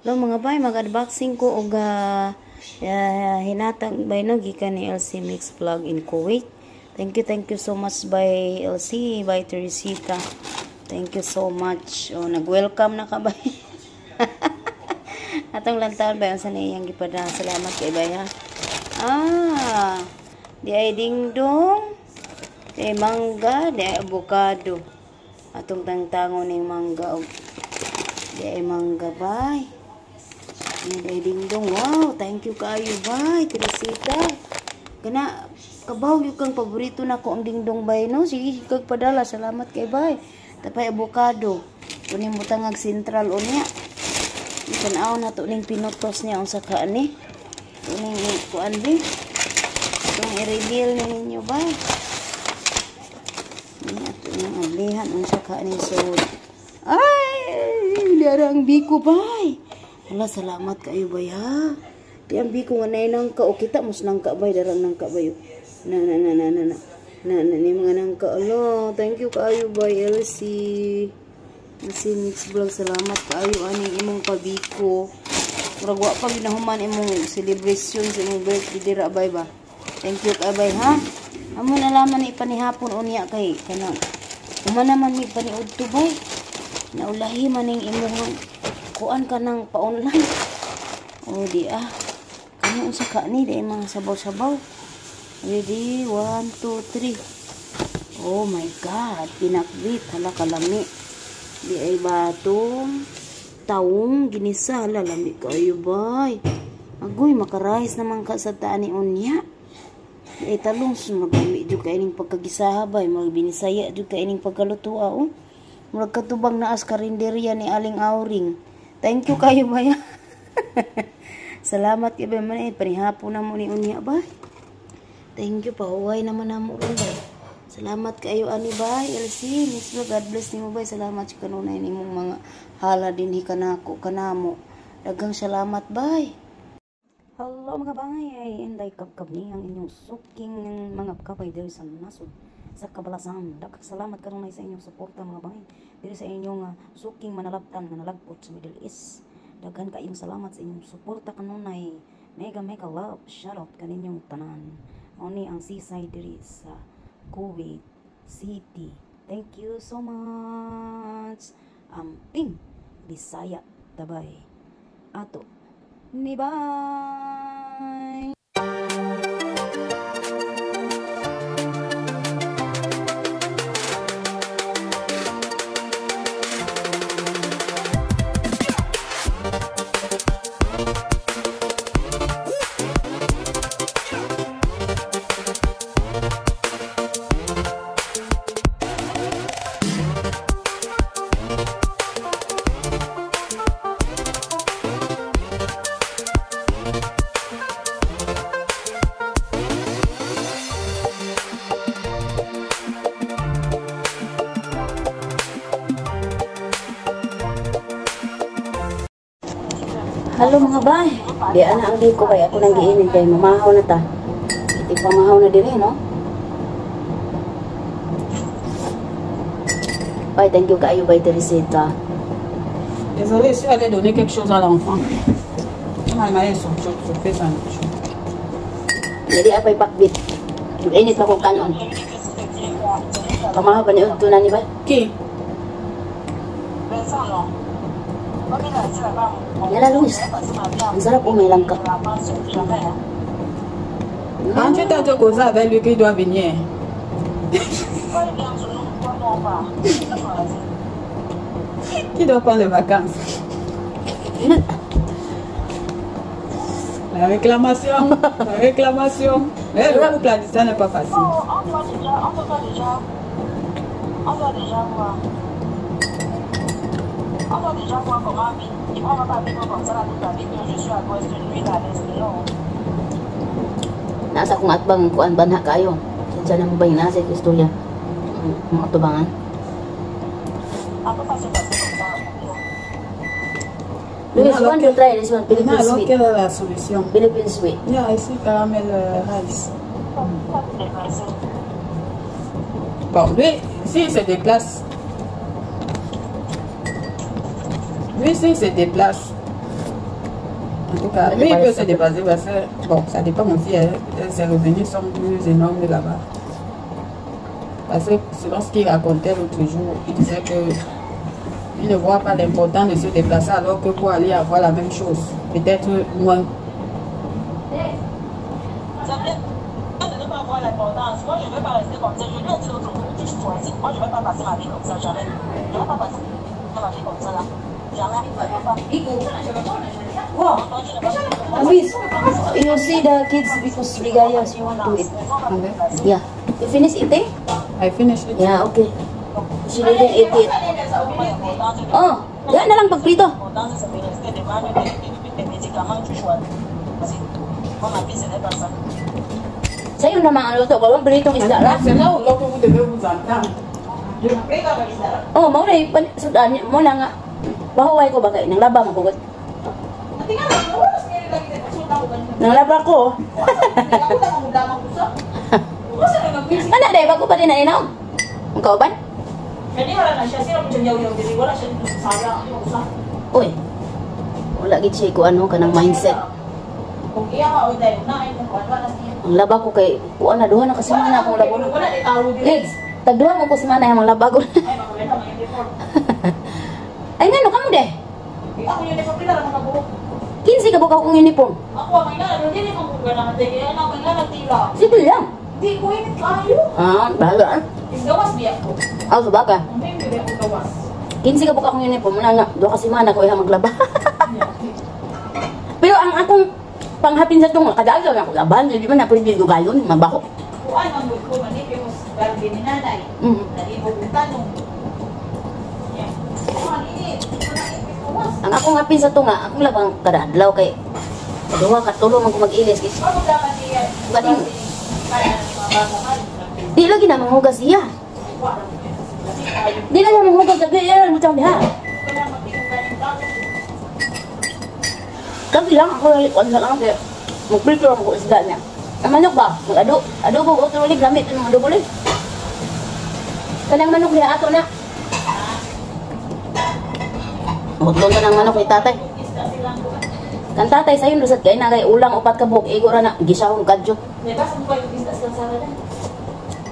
Hello mga bay, mag-unboxing ko og hinatag bay no gikan ni LC Mix Vlog in Kuwait. Thank you so much by LC, by Teresita. Thank you so much. Oh, nag-welcome na ka bay. Atong lantaon bay unsa na iyang gipada. Salamat kay bay ha. Ah, di ay dingdong, di ay mangga, di ay avocado. Atong tangtangon ning mangga og di ay mangga bay. Di ay dingdong. Wow, thank you kaayo bay, Teresita. Kana kabaw yung kang paborito nako ang dingdong bay no. Sige kag padala, salamat kay bay. Tapay avocado. Kunin mo tangag sentral unya. Tan-aw na to ning pinutos niya unsa ka ani. Kuning kuan bi. Itong i-reveal ni ninyo bay. Ni ato ning ablihan unsa ka ani so. Ay, dara ang biko bay. Hala, salamat kayo bay ha. Di ang biko nga nay nangka o kita mas nangka bay darang nangka bay. Na na na na na na. Na na ni mga nangka. Ala, thank you kaayo bay LC. LC Mix Vlog, salamat kaayo aning imong pabiko. Murag wa pa ginahuman imong celebration sa imong birthday dira bay ba. Thank you kaayo bay ha. Amo na laman ni panihapon unya kay kanang. Uma naman ni paniudto bay. Naulahi man ning imong kuan ka nang pa-online. O di ah. Kani unsa ka ni di mga sabaw-sabaw. Ready? 1, 2, 3. Oh my God, pinakbit hala kalami. Di ay batong taong ginisa, hala lami kayo bay. Agoy makarais naman ka sa taan ni unya. Di ay talong magami jud kay ning pagkagisaha bay, magbinisaya jud kay ning pagkaluto oh. Murag katubang naas karinderya ni Aling Auring. Thank you kayo bay. Salamat kay bay man eh, panihapon na mo ni unya bay. Thank you, pahuway naman na mo ron bay. Salamat kayo ani bay, LC, Miss Vlog, God bless nimo bay. Salamat sa kanunay nimong mga hala dinhi kanako kanamo. Daghang salamat bay. Hello mga bay, ay inday kabkab ni ang inyong suking mga kapay diri sa nasod sa Kabalasan. Daghang salamat kanunay sa inyong suporta mga bay. Diri sa inyong suking manalabtan nga nalagpot sa Middle East. Daghan kayong salamat sa inyong suporta kanunay. Mega mega love shoutout kaninyong tanan. Oni ang seaside diri sa Kuwait City. Thank you so much. Amping Bisaya tabay. Ato ni bye. Hello mga bay. Di ana ang biko bay ako nang giinin kay mamahaw na ta. Iti pamahaw na diri no. Bay, thank you kaayo bay Teresita. Désolée, je suis allée donner quelque chose à l'enfant. Je fais ça. Dili apay pakbit. Init pa ko kanon. Pamahaw pa ni udto na ni bay. Ki? Yala Luis, ang sarap oh, may langka. Quand tu t'as causé avec lui qu'il doit venir. Qui doit prendre les vacances? La réclamation, la réclamation. Mais le couple à distance n'est pas facile. On doit déjà voir. On doit déjà voir comment vivre. On va pas vivre comme ça toute la vie. Je suis à l'ouest, lui à l'est. Non. Nasa akong atbang kuan banha kayo. Sinsa na mo ba yung nasa istorya? Mga tubangan. Luis, want to try this one? Philippine alors, sweet. Quelle est la solution? Philippine sweet. Yeah, ici caramel rice. Bon, lui, s'il se déplace. Lui, s'il se déplace. En tout cas, lui, il peut se déplacer parce que, bon, ça dépend aussi, hein, ses revenus sont plus énormes là-bas. Parce que selon ce qu'il racontait l'autre jour, il disait que il ne voit pas l'importance de se déplacer alors que pour aller avoir la même chose, peut-être moins. C'est bien de ne pas voir l'importance. Moi, je ne vais pas rester comme ça. Je lui ai dit l'autre jour, tu choisis. Moi, je ne vais pas passer ma vie comme ça, jamais. Je ne vais pas passer ma vie comme ça, là. Jamais. Je ne vais pas. Wow. Luis, you see the kids because ligayas you want to eat. Okay. Yeah. You finish eating? I finished it. Yeah, okay. She didn't eat it. Oh, yan na lang pagprito. L'importance, c'est de rester devant des médicaments, tu choisis. Moi, ma vie, ce n'est pas ça. Sa'yo naman ang luto ko, pritong isda ra. C'est là où là que vous devez vous entendre. Oh, mao na sudan mo na nga. Bahuway ko ba kay nang laba man ko. Nang laba ko. Ana day bago pa din na inaw. Ang kauban? Uy. Wala gid siya ko ano kanang mindset. Ang laba ko kay kuan na duha na kasi mana akong labo. Legs, tagduha mo ko si mana ang laba ko. Ay ngano kamo de? 15 ka buka akong uniform. Sige lang. Di ko init kayo. Ah, bahala. Gawas biya ko. Ah, sabagay. Ang baby biya ko gawas. 15 ka buka akong uniform na nga duha kasi mana ko iha maglaba. Pero ang akong panghapin sa tunga kada adlaw na ako laban, di ba na pwede dugayon, mabaho. Kuan ang ko man ni kay mos garbi ni nanay. Nalibog og tanong. Yeah. Kuan init. Kuan init gawas. Ang akong hapin sa tunga, akong labang kada adlaw kay duha ka tulo man ko mag-ilis kay Bago dapat niya. Galing. Kaya mga bata man. Di lagi na manghugas siya. Di lang na manghugas lagi yan butang diha. Kami lang ako kuan sa lang kay magprito ako isda niya. Ang manok ba? Mag-ado, adobo o tuloy gamit ang adobo ulit. Kanang manok diha ato na. Utlon ka ng manok ni tatay. Kan tatay sayon rusat kay na kay ulang upat ka buhok igo ra na gisahon kadyo.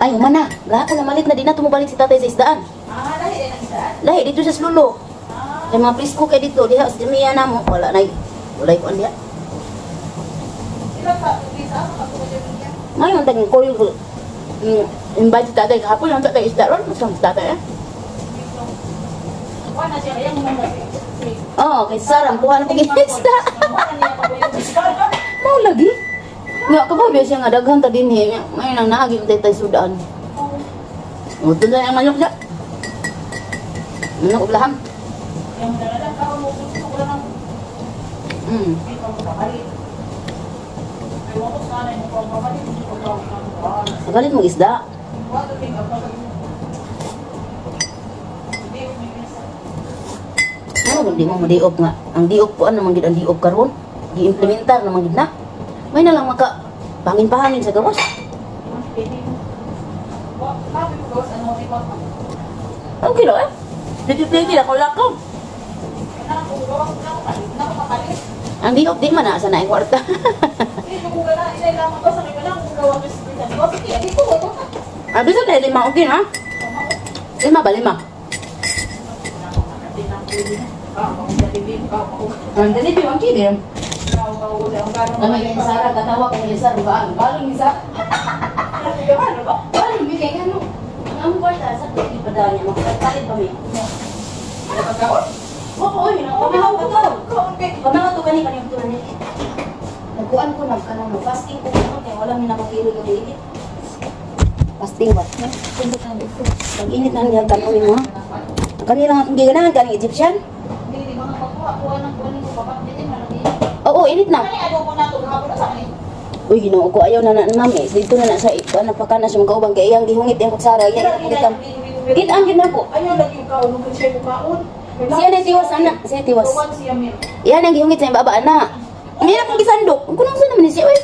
Ay, humana. Gahapon na malit na di na tumubalik si tatay sa isdaan. Ah, lahi din ang isdaan. Lahi dito sa Slulo. Kay mga presko kay dito diha sa Jamia na mo wala nay walay kuan diha. Sila sa bisa sa pagkuha niya. Ngayon taging koyo ko. Invite si tatay kahapon lang tatay isda ron masang si tatay eh. Kuan na siya kaya mo na si. Oo, kay Sarah kuha na pag isda. Mao lagi. Nga ka ba siya nga daghan ta dinhi. May nang naagi tay tay sudan. Uto na ang manok siya. Manok ug laham. Galit mong isda. Ano kung di mo madiop nga? Ang diop ko, ano man gid ang diop karon? Gi-implementar naman gid na. May na lang maka pangin-pangin sa gawas. Okay lang eh. Dito-dito lang ko lakaw. Ang diop di man na sa naing kwarta. Ah, bisa na lima okay ha? Lima ba lima? Ang dali bi ang kini. Tama yung Sarah katawa kung yung Sarah ba? Balong isa. Balong mi kay ngano. Ang kwarta sa pwede pa daw niya magpalit pa mi. Ano ba kaon? Oo, oy, pamahaw ko to. Pamahaw to kani kani to ni. Nagkuan ko nag kanang fasting ko kay wala mi nakapilo yung init. Fasting ba? Pag init na niya kanon mo. Kani lang akong giganahan kaning Egyptian. Oo, init na. Uy, Ginoo ko ayaw na na mami. Dito na na sa ikuan napakana siya magkaubang kay iyang gihungit iyang kutsara. Iyang gihungit. Git-ang gid nako. Ayaw lagi yung kaon nung siya yung kaon. Siya na tiwas ana, siya tiwas. Iyan ang gihungit sa iyang baba ana. Ang hirap kong gisandok. Kung unsa naman ni siya, uy.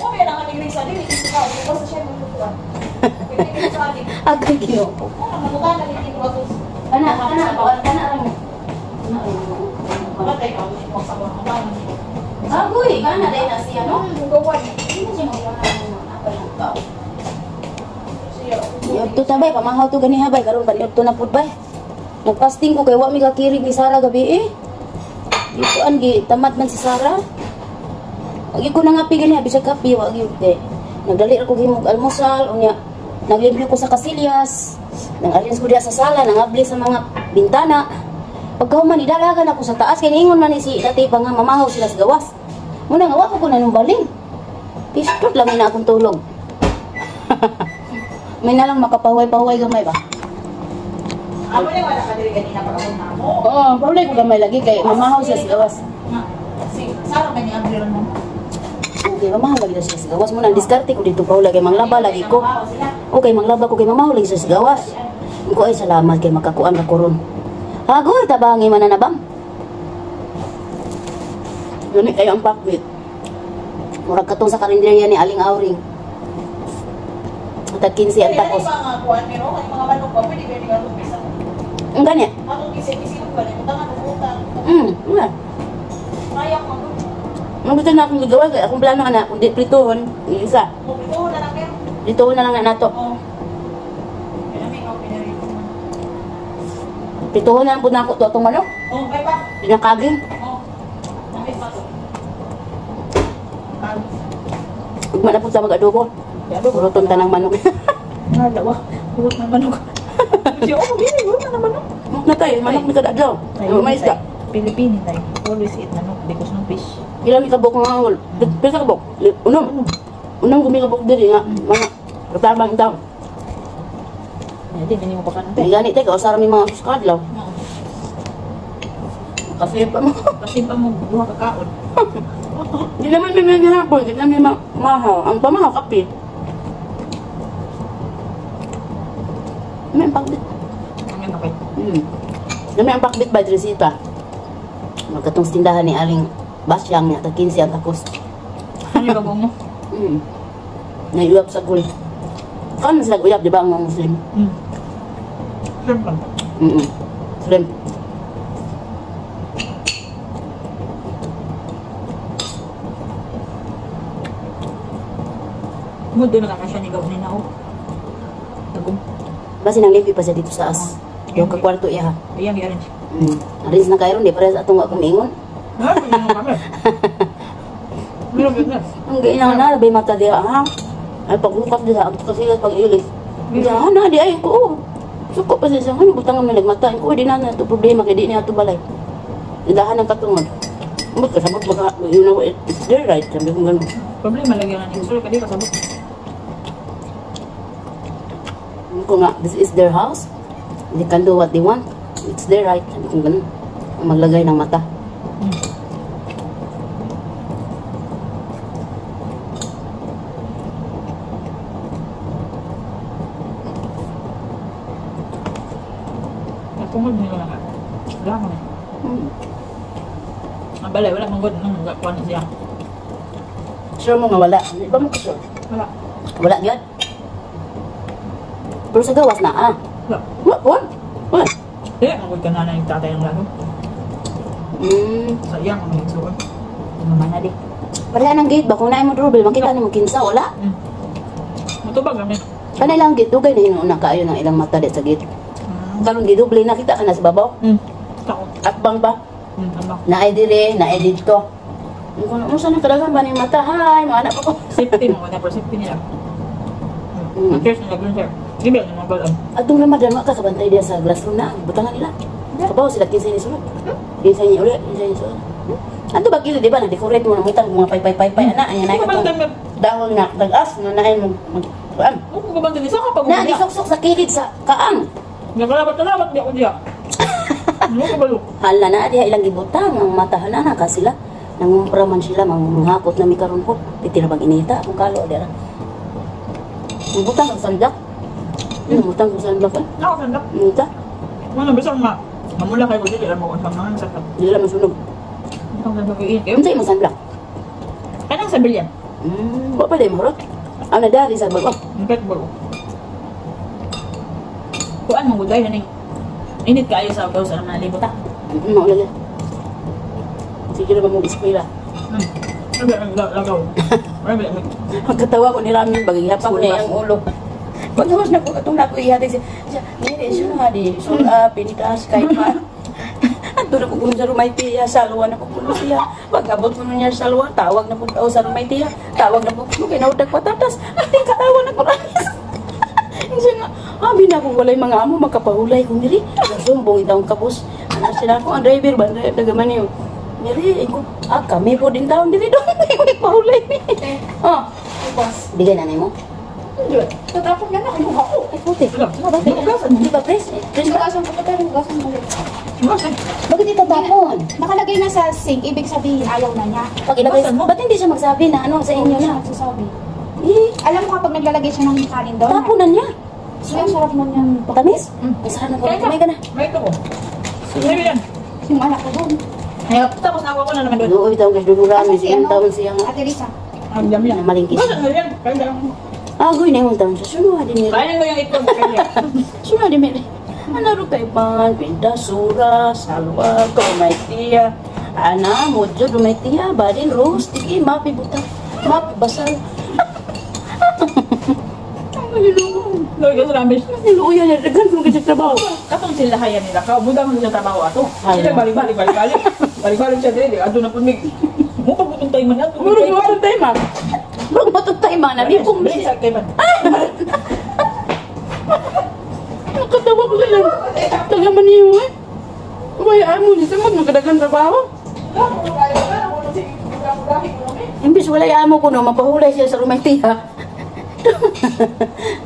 Agay Ginoo ko. Ana, ana, ana, ana. Ana, ana. Agoy, kana dai na siya no. Gawan. Hindi siya magana. Yadto ta bay, pamahaw to gani ha bay, karon pa niadto na pud bay. Nagfasting ko kay wa mi kakirig ni Sara gabi eh. Ikuan gi tamat man si Sara. Agi ko na nga pigil niya bisag kape wa gyud kay. Nagdali ra ko himog almusal unya naglimpyo ko sa kasilyas. Nang arrange ko diha sa sala, nangabli sa mga bintana. Pagkahuman idalagan ako sa taas kay niingon man ni si Dati pa nga mamahaw sila sa gawas. Muna nga wa ko na nung baling. Pistot lang na akong tulog. May nalang makapahuway-pahuway gamay ba? Amo na wala ka diri ganina pag-abot na mo. Oo, paulay ko gamay lagi kay mamahaw siya sa gawas. Si Sara man ni Abril mo. Okay, mamahaw lagi na siya sa gawas. Muna, diskarte ko dito paulay kay manglaba lagi ko. Okay, manglaba ko kay mamahaw lagi siya sa gawas. Ko ay salamat kay makakuan ra ko ron. Hagoy, tabangi man na nabang. Gani kayo ang pakbit. Murag katong sa karinderya ni Aling Auring. Tag 15 ang takos. Mga kuan pero ang mga manok pa pwede gani nga lupis. Ang gani. Ako kisi-kisi ko gani utang ano utang. Nga. Kaya ko. Ang gusto na akong gagawa kay akong plano ana, kundi prituhon, yung isa. Mo na lang pero. Prituhon na lang na nato. Oh. Kaya may kape na rin. Prituhon na lang po na ako to atong manok. Oh, may pa. Pinakaging. Oh. May pa to. Ugma na po sa mag-adobo. Puruton ta ng manok. Nga dawa. Purot na manok. Siya, oh, bili, purot na manok. Manok na tayo, manok ni kada adlaw. May isda. Pilipini tayo. Always eat manok because no fish. Ilan mi kabok nga angol? Pisa kabok? Unom. Unom kumi kabok diri nga mga katabang daw. Hindi, hindi mo pa kanon. May gani tayo, kausara mi mga kadlaw. Kasi pa mo. Kasi pa mo duha ka kaon. Di naman may mga hapon, di naman may mahaw. Ang pamahaw kape. May ang pakbit. May kape. May ang pakbit by Tresita. Magkatong tindahan ni Aling Basyang niya, tag 15 ang takos. Ano yung bagong mo? Naiuyap sa gul. Kaon sila uyap, di ba ang mga Muslim? Shrimp lang. Shrimp. Mudo na ka siya ni Gab ni Nao. Tagum. Basi nang lipi pa siya dito sa as. Yung kakwarto iya. Ayan, i-arrange. Arrange na kayo ron, di parehas atong akong ingon. Ang gainaw na, labay mata diya, ha? Ay, paghukas diya, ang kasi pag-ilis. Diya, na, di ay ko, oh. Suko pa siya, ano, butang nga nagmata. Ko, di na na ito problema, kaya di niya ito balay. Dahan ang katungod. Ba't kasabot baka, you know, it's their right, sabi ko gano'n. Problema lagi nga niyo, sorry, kadi kasabot. Ko nga, this is their house. They can do what they want. It's their right. Sabi ko gano'n. Maglagay ng mata. Natungod nila na. Wala ko na. Ang balay, wala mang god. Nang nagakuha na siya. Sure mo nga wala. Di ba mo ka sure? Wala. Wala gyud. Pero sa gawas na, ah. Wala. Wala, wala. Wala. Eh, ang good ka na na yung tatay ng lalo. Sayang ang nagsuot. Naman na di. Pareha ng gate ba? Kung naay mo doorbell, makita ni mo kinsa, wala. Matubag kami. Kanay lang gate, dugay na hinuuna kaayo ng ilang mata di sa gate. Karon gidoble nakita ka na sa babaw. Tako. Atbang ba? Atbang. Naay dire, naay didto. Kung ano saan kadaghan ba ni mata? Hi, mga anak ko. Safety mo, wala safety nila. Cheers nila, green sir. Give it, mga balam. Atong Ramadan, wa ka kabantay diya sa classroom na. Butangan nila. Kabaw sila, kinsa ni sulod. Kinsa ni ulit, kinsa ni sulod. Ato ba kilo, di ba? Na-decorate mo, namutang mga pay-pay-pay-pay, ana. Ayan, na itong dahon nga, tag-as, na naay mo, mag-kuan. Huwag ko kabantay, isa ka pag Na, isuksok sa kilid sa kaang. Nagkalabat-kalabat, di ako diya. Ano ka balo? Hala na, diha ilang gibutang, ang mata, hala na ka sila. Nangumpra man sila, manghakot na mi karon po. Piti na bang inita, akong kalo, diya ra. Butang ang sunblock. Butang ang sunblock. Ako sunblock. Inita. Ano, bisang ma. Mamula kayo, dili lang mo kung saan mga sakit. Dili lang masunog. Butang sunblock yung init. Unsa imong sunblock? Kanang sa bilyan. Wa pa day mahurot. Ang nadari sa bago. Ang bago. Kuan mo guday haning. Init kaayo sa gaw sa mga libot ta. Mao lagi. Sige na ba mo eskwela? Lagaw. Magkatawa ko ni Rami, bagay ko niya ang ulo. Pagkawas na ko, katong nako ihatag siya. Siya, "Mire, siya nga di, sula, pinitas, kay pa." Ato na ko kung sa rumay tiya, salwa na ko kuno siya. Pag-abot ko niya sa salwa, tawag na po o sa rumay tiya, tawag na po kuno, kinaudag patatas. Ating katawa na ko Rami. Siya nga, abi na kung walay mga amo, makapahulay ko niri. Nasumbong itang kabus. Ano sila ko, ang driver ba, taga man yun. Niri, ko, ah, kami po din taon diri doon. Pahulay ni. Oh, bigay na mo. Tatapon na nakinuha ko. Ay, puti. Di ba, press? Press ba? Hugasan ko pa pero hugasan ko ulit. Bakit itatapon? Nakalagay na sa sink, ibig sabihin ayaw na niya. Pag ilagay, ba't hindi siya magsabi na ano sa inyo Hindi siya na? nagsasabi. Eh, Alam mo kapag naglalagay siya ng kanin doon. tapunan niya. So, ang sarap nun yung, Tamis? Ang sarap ng kumain ka na. May ito ko. Sige yan. Yung anak ko doon. Ay, tapos nakuha ko na naman doon. Oo, itaw guys, dudurami Asan si siya. ano? Taon siya nga. Ate Risa. Ang dami yan. Malingkis. Basta na yan. Kaya lang. Agoy na yung taon siya. Suno din niya. Kainin mo yung itlog. Kaya. Suno din niya. Ano ro kay pan, pinda, sura, salwa, kumay tiya. Ana, modjo, dumay tiya, badin, roast, tiki, mapi, buta, mapi, basal. Ang niluo. No, yung ramesh. Niluo yan, dagan kung kasi trabaho. Katong sila hayan nila. Kaubudan mo sa trabaho ato. Ay, Sila balik-balik, balik-balik. Balik-balik siya dili. Ato na po mig. Mo pagutong tayo man ato. Murag matuntay ma. Murag matuntay ma, nalipong Balik sa tayo man. Nakatawa ko sila. Taga man niyo eh. Uy, ay mo, nito mo, magkadagan trabaho. Imbis walay amo ko no, mapahulay siya sa rumay tiya.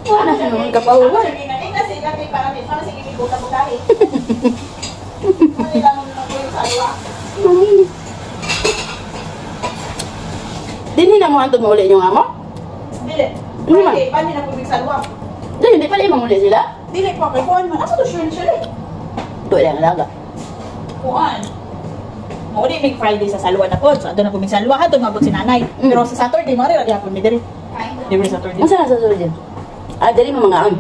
Wala na naman kapahulay. Dini na mo antod mo uli yung amo? Dili. Ano man? Pwede, paano na pubig sa luwa? Dili, hindi pala imong uli sila. Dili pa kay kuan man. Asa to sure sure? Ito lang alaga. Kuan. Mo di mig Friday sa salwa na po. So ato na pumig salwa hadto mabot si nanay. Pero sa Saturday mari ra gyapon mi diri. Libre Saturday. Unsa na sa sulod dyan? Ah, dili mo mga am.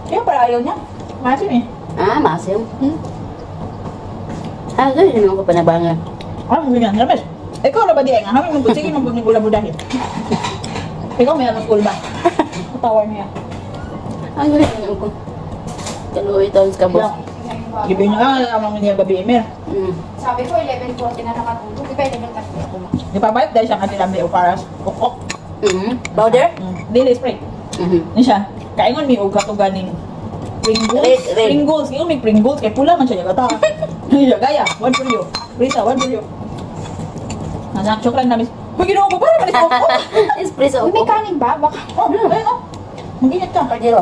Kaya para ayaw niya. Maasim eh. Ah, maasim. Ah, ganyan naman ko panabangan. Ah, sige nga, Ramesh. Ikaw ra ba di ay nga? Kami mong sige mong gula budahin. Ikaw may ano school ba? Power niya. Ang galing naman ko. Kaluoy taon sa kabos. Gibi niya ah, ang mga niya gabi Emir. Sabi ko, 11:40 na nakatulog. Di ba 11:30 ako? Di pa balik dahil siya kanila may uparas. Ukok. Powder? Dili spray. Ni siya. Kaingon mi og kato ganing Pringles. Red, red. Pringles. Ingon mi Pringles kay pula man siya gata. Ni siya gaya, one for you. Risa, one for you. Nasa chocolate namin. Uy, ginoo ko para man is ukok. Spray sa Uy, may upo. kanin ba? Baka. Oh, ayun oh. Mag-ingat ka. Kaldero.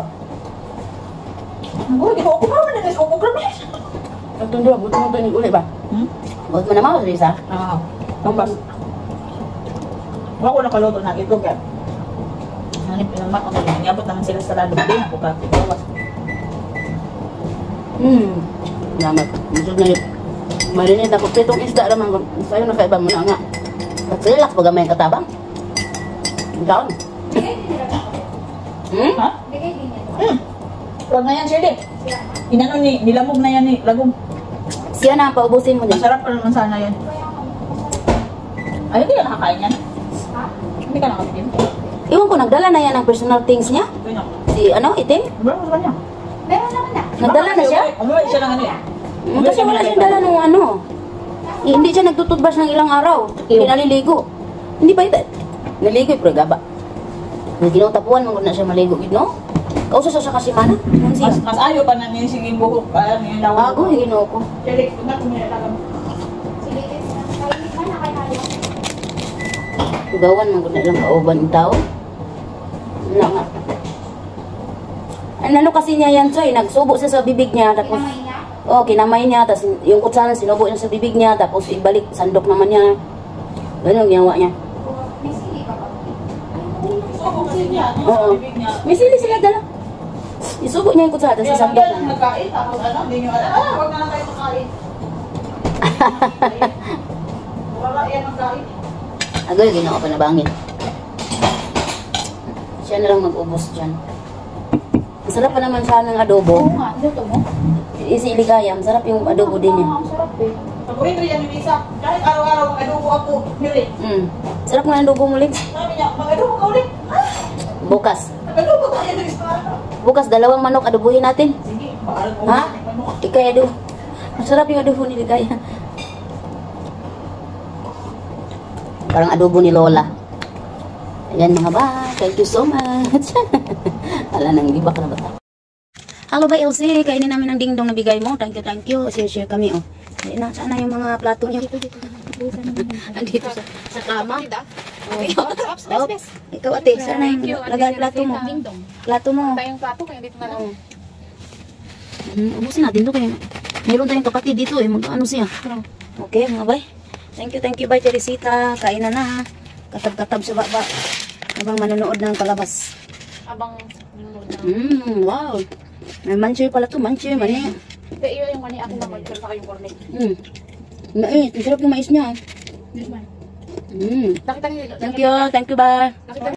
Uy, ginoo ko para man is ukok. Grabe. Pagtundo, buto mo ito yung uli ba? Hmm? Huwag mo na maos, Risa. Ah, tapos. Wala ko nakaluto na itlog eh. Hanip naman ako na niabot naman sila sa lalo din ako ka. Gawas. Salamat. Masud na yun. Marinate ako. Pitong isda naman. Sa'yo nakaiba mo na nga. At sila, pag may katabang. Ikaw. Bigay din nila to. Hmm? Ha? Bigay din nila. Wag na yan, Shirley. Inano ni nilamog na yan ni Lagom. Siya na ang paubusin mo din. Masarap pa naman sana yan. Ay, hindi ka nakakain yan. Ha? Hindi ka nakakain. Iwan ko, nagdala na yan ng personal things niya. Kanya. Si, ano, itim? Meron sa kanya. Meron naman na. Nagdala na siya? Umuwi siya ng ano eh. Kasi wala siyang dala nung ano. Eh, hindi siya nagtututbrush ng ilang araw. Hindi naliligo. Hindi pa ito. Naligo eh, pero gaba. Ginutapuan mo na siya maligo, you know? Kausa sa siya kasi mana. Mas, mas ayaw pa na niya sige buhok. Parang yung lawa. Ago, ginoo ko. Shirley, punta ko muna lang. Sige, kainit man na kay Halo. Gawan man na ilang kauban ang tao. Wala nga. Ano kasi niya yan, Choy? Nagsubo siya sa bibig niya, tapos Kinamay niya. Oh, kinamay niya, tapos yung kutsara sinubo niya sa bibig niya, tapos ibalik, sandok naman niya. Ganun ang ginawa niya. May sili ka ba? Subo kasi niya. No? Oo. Sa bibig niya. May sili sila dala. Isubo niya yung kutsara, tapos Kaya isandok yan ang na. nagkain, tapos ano, hindi nyo alam. Ah, wag na lang tayo makain. Wala yan ang kain. Agoy, ginawa pa na bangin. Siya na lang mag-ubos dyan. Ang sarap pa naman sana ng adobo. Oo nga, luto mo. Isi iligaya, ang sarap yung adobo din niya. Oo, ang sarap eh. Paborito yan ni Lisa. Kahit araw-araw mag-adobo ako. Miri. Sarap nga ang adobo mo, Liz. Sabi niya, mag-adobo ka ulit. Ah, Bukas. mag-adobo tayo ng isang araw. Bukas, dalawang manok adobohin natin. Sige, maaral ko. Ha? Ikay ado. Masarap yung adobo ni Ligaya. Parang adobo ni Lola. Ayan, mga ba. Thank you so much. Ala nang libak na ba? Hello ba, Elsie? Kainin namin ang dingdong na bigay mo. Thank you, thank you. Share, share kami, oh. Ayan na, sana yung mga plato niyo. Andito sa kama. Oh. Oh, ikaw, ate, sana yung lagay plato mo. Plato mo. Tayong plato, kaya dito na lang. Oo. Ubusin natin to kaya meron tayong kapatid dito eh. Magkaano siya. Okay, mga bay. Thank you, bay Teresita. Kain na na. Katab-katab sa baba. Habang manonood ng palabas. Habang nanonood na. Wow. May manchoy pala to. Manchoy, mani. Hindi, iyo yung mani ako na mag-share sa kayong cornet. Mais. Ang sarap ng mais niya. This one. Mm. Nakita niyo. Thank you, bye. Nakita